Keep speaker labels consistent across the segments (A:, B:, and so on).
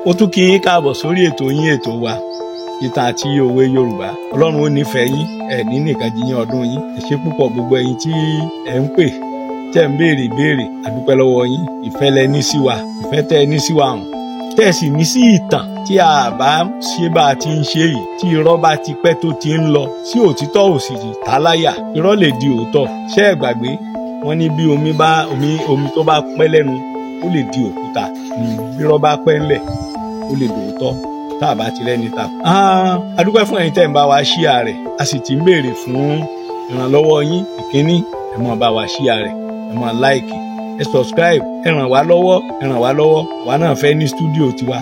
A: Ó tún kí yín káàbọ̀ sórí ètò yín, ètò wa, ìtàn àti òwe Yorùbá. Ọlọ́run ó nífẹ̀ẹ́ yín, ẹ̀ ní nìkan jíyàn ọdún yín. Ẹ ṣé púpọ̀ gbogbo ẹ̀yin tí ẹ̀ ń pè, tẹ́ ń béèrè ìbéèrè. Àdúpẹ́ lọ́wọ́ yín. Ìfẹ́ lẹ ní sí wa, ìfẹ́ tẹ́ ẹ ní sí wa hàn, tẹ́ ẹ sì ní sí ìtàn. Tí a bá ṣe bá a ti ń ṣe yìí, tí irọ́ bá ti pẹ́ tó ti ń lọ, tí òtítọ́ ò sì tá láyà, irọ́ lè di òótọ́. Ṣé ẹ gbàgbé? Wọ́n ní bí omi bá omi tó bá pẹ́ lẹ́nu, ó lè di òkúta. Bí irọ́ bá pẹ́ ńlẹ̀, ó lè dòótọ́ tá a bá ti rẹ́ni ta. A dúpẹ́ fún ẹ̀yin tẹ́ ń bá wa share rẹ̀. A sì ti ń béèrè fún ìrànlọ́wọ́ yín. Ìkíní, ẹ máa bá wa share rẹ̀, ẹ máa like, ẹ subscribe, ẹ ràn wá lọ́wọ́, ẹ ràn wá lọ́wọ́. Àwa náà fẹ́ ní studio tiwa.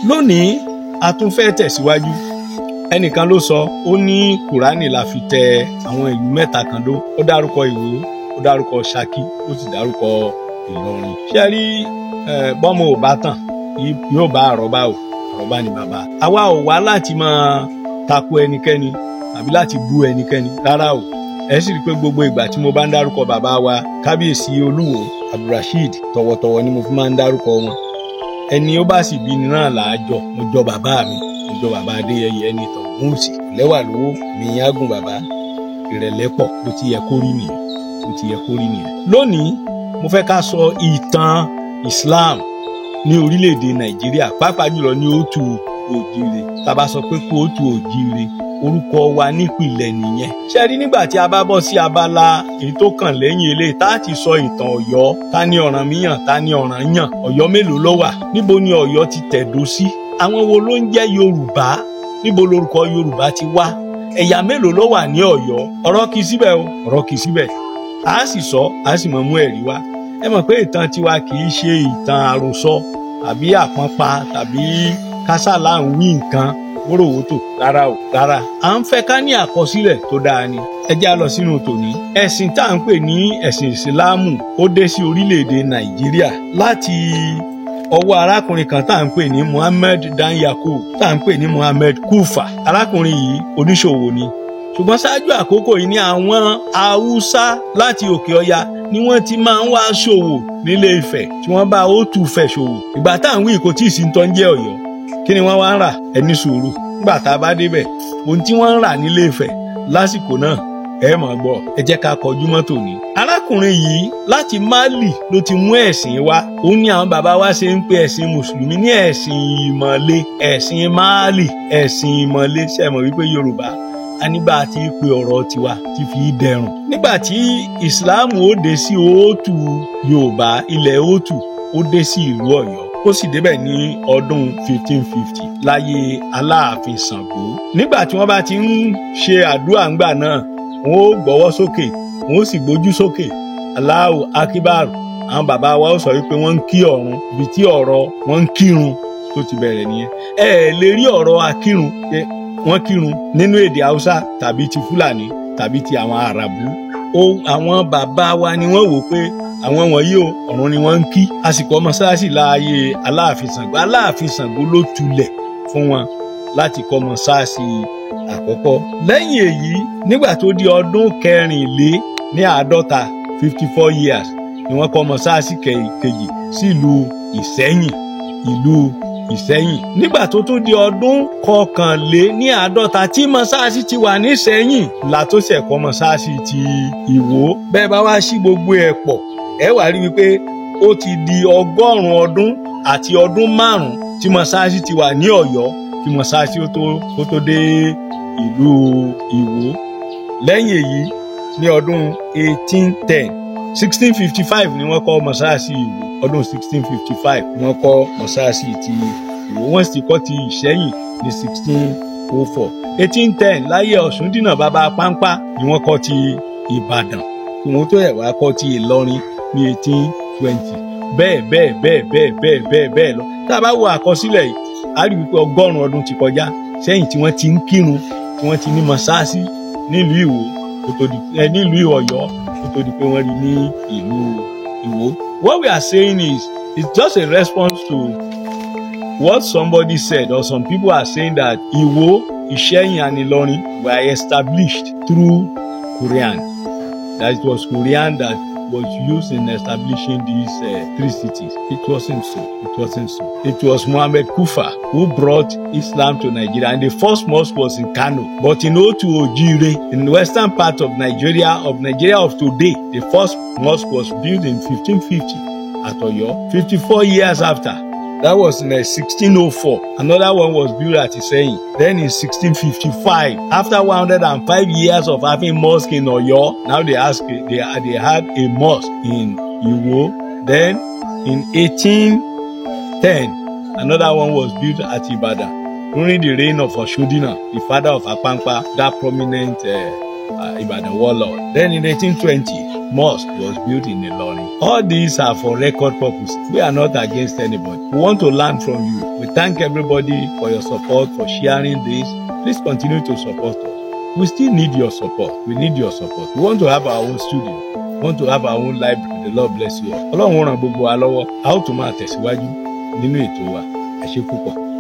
A: Lónìí, a tún fẹ́ tẹ̀síwájú. Ẹnìkan ló sọ, ó ní Kùránì la fi tẹ àwọn ìlú mẹ́ta kan dó. Ó dárúkọ Ìwó, ó dárúkọ Ṣakí, ó sì dárúkọ Ìlọrin. Ṣé rí, bọ́mọ ò bá tàn, yóò bá àrọ́bá o. Àrọ́bá ni bàbá. Àwa ò wá láti máa tako ẹnikẹ́ni tàbí láti bú ẹnikẹ́ni rárá o. Ẹ sì rí i pé gbogbo ìgbà tí mo bá ń dárúkọ bàbá wa, Kábíyèsí Olúwo Abdulrasheed, tọ̀wọ̀tọ̀wọ̀ ni mo fi máa ń dárúkọ wọn. Ẹni ó bá sì bí ni náà là á jọ. Mo jọ bàbá mi, mo jọ bàbá Adéyẹyè Ẹnìtàn Ògúnwùsì. Lẹ́wà lówó mi yágùn bàbá, ìrẹ̀lẹ̀ pọ̀. Bó ti yẹ kó rí nìyẹn, bó ti yẹ kó rí nìyẹn. Lónìí, mo fẹ́ ká sọ ìtàn Islam ní orílẹ̀-èdè Nàìjíríà, pàápàá jùlọ ní òtù òjìire. Tá a bá sọ pé kó òtù òjìire, orúkọ wa nípìnlẹ̀ nìyẹn. Ṣé rí, nígbà tí a bá bọ́ sí abala èyí tó kàn lẹ́yìn eléyìí, tá a ti sọ ìtàn Ọ̀yọ́, ta ni Ọ̀rànmíyàn, ta ni Ọ̀rànyàn, Ọ̀yọ́ mélòó ló wà, níbo ni Ọ̀yọ́ ti tẹ̀dó sí, àwọn wo ló ń jẹ́ Yorùbá, níbo lorúkọ Yorùbá ti wá, ẹ̀yà mélòó ló wà ní Ọ̀yọ́. Ọ̀rọ̀ kì í síbẹ̀ o, ọ̀rọ̀ kì í síbẹ̀. A sì sọ, a sì mọ̀ mú ẹ̀rí wá. Ẹ mọ̀ pé ìtàn tiwa kì í ṣe ìtàn àròsọ tàbí àpọ́npa tàbí kásálà ń wí nǹkan wóróworó, rárá o, rárá. À ń fẹ́ ká ní àkọsílẹ̀ tó dáa ni. Ẹ jẹ́ á lọ sínú tòní. Ẹ̀sìn tá à ń pè ní ẹ̀sìn Ìsìláàmù, ó dé sí orílẹ̀-èdè Nàìjíríà láti ọwọ́ arákùnrin kan tá à ń pè ní Muhammed Dan Yakub, tá à ń pè ní Muhammed Kufa. Arákùnrin yìí, oníṣòwò ni. Ṣùgbọ́n ṣáájú àkókò yìí ní àwọn Haúsá láti òkè ọya ni wọ́n ti máa ń wá ṣòwò nílé Ifẹ̀, tí wọ́n bá ó tù fẹ̀ ṣòwò. Ìgbà tá à ń wí, kò tí ì sí tó ń jẹ́ Ọ̀yọ́. Kí ni wọ́n wá ń rà? Ẹ ní sùúrù, nígbà tá a bá débẹ̀, ohun tí wọ́n ń rà nílé Ifẹ̀ lásìkò náà, ẹ máa gbọ́. Ẹ jẹ́ ká kọjú mọ́tò ní. Arákùnrin yìí, láti Mali ló ti mú ẹ̀sìn wá. Òun ni àwọn bàbá wa ṣe ń pe ẹ̀sìn mùsùlùmí ní ẹ̀sìn ìmọ̀le, ẹ̀sìn Mali, ẹ̀sìn ìmọ̀le. Ṣe mọ̀ wípé Yorùbá a ní bá a ti pe ọ̀rọ̀ tiwa ti fi dẹrùn. Nígbà tí ìsìláàmù ó dé sí òótù Yorùbá, ilẹ̀ òótù, ó dé sí ìlú Ọ̀yọ́, ó sì débẹ̀ ní ọdún 1550 láyé Aláàfin Ṣàngó. Nígbà tí wọ́n bá ti ń ṣe àdúrà ńgbà náà, wọ́n ó gbọ́wọ́ sókè, wọ́n ó sì gbójú sókè, Allahu Akbar. Àwọn bàbá wa ó sọ wípé wọ́n ń kí ọ̀run. Ibi tí ọ̀rọ̀ wọ́n ń kírun tó ti bẹ̀rẹ̀ nìyẹn. Ẹ lè rí ọ̀rọ̀ akírun, wọ́n kírun, nínú èdè Haúsá tàbí ti Fúlàní tàbí ti àwọn Àràbù. Àwọn bàbá wa ni wọ́n wò pé àwọn wọ̀nyí o, ọ̀run ni wọ́n ń kí. Àsìkò mọ́sálásí láàyè Aláàfin Ṣàngó. Aláàfin Ṣàngó ló tulẹ̀ fún wọn láti kọ́ mọ́sálásí àkọ́kọ́. Lẹ́yìn èyí, nígbà tó di ọdún 54, 54 years, ni wọ́n kọ́ mọ́sálásí kejì sílùú Ìsẹ́yìn, ìlú Ìsẹ́yìn. Nígbà tó tún di ọdún 51 tí mọ́sáàsì ti wà nísẹ́yìn, la tó ṣẹ̀ kọ́ mọ́sáàsì ti Ìwó. Bẹ́ẹ̀ bá wá sí gbogbo ẹ̀ pọ̀, ẹ wá rí wípé ó ti di 100 ọdún àti ọdún 5 tí mọ́sáàsì ti wà ní Ọ̀yọ́ kí mọ́sáàsì ó tó dé ìlú Ìwó. Lẹ́yìn èyí, ní ọdún 1810, 1655 ni wọ́n kọ́ mọ́sáàsì Ìwó. Ọdún 1655 ni wọ́n kọ́ mọ́sáàsì ti Ìwó. Wọ́n sì kọ́ ti Ìṣẹ́yìn ní 1604. 1810, láyé Ọ̀ṣúndínà bàbá Páńpá, ni wọ́n kọ́ ti Ìbàdàn, kí wọ́n tó ẹ̀ wá kọ́ ti Ìlọrin ní 1820. Bẹ́ẹ̀ bẹ́ẹ̀ bẹ́ẹ̀ bẹ́ẹ̀ bẹ́ẹ̀ bẹ́ẹ̀ bẹ́ẹ̀ lọ. Tá a bá wo àkọsílẹ̀ yìí, a rí wípé 100 ọdún ti kọjá sẹ́yìn tí wọ́n ti ń kírun, tí wọ́n ti ní mọ́sáàsì nílùú Ìwó kó tó di ẹ nílùú Ọ̀yọ́, kó tó di pé wọ́n rí ní ìlú Ìwó. What we are saying is, it's just a response to what somebody said or some people are saying, that Ìwó, Ìṣẹ́yìn and Ìlọrin were established through Quran, that it was Quran that was used in establishing these three cities. It wasn't so. It wasn't so. It was Muhammad Kufa who brought Islam to Nigeria, and the first mosque was in Kano. But in Otu Ojire, in the western part of Nigeria, of today, the first mosque was built in 1550 at Oyo. 54 years after, that was in 1604. Another one was built at Iseyin. Then in 1655, after 105 years of having mosque in Oyo, now they had a mosque in Iwo. Then in 1810, another one was built at Ibadan during the reign of Oshodina, the father of Apampa, that prominent Ibadan warlord. Then in 1820, mosque was built in Ilorin. All these are for record purposes. We are not against anybody. We want to learn from you. We thank everybody for your support, for sharing this. Please continue to support us. We still need your support. We need your support. We want to have our own studio. We want to have our own library. The Lord bless you all. Ọlọ́run ràn gbogbo wa lọ́wọ́. A ó tún máa tẹ̀síwájú nínú ètò wa. Ẹ ṣé púpọ̀.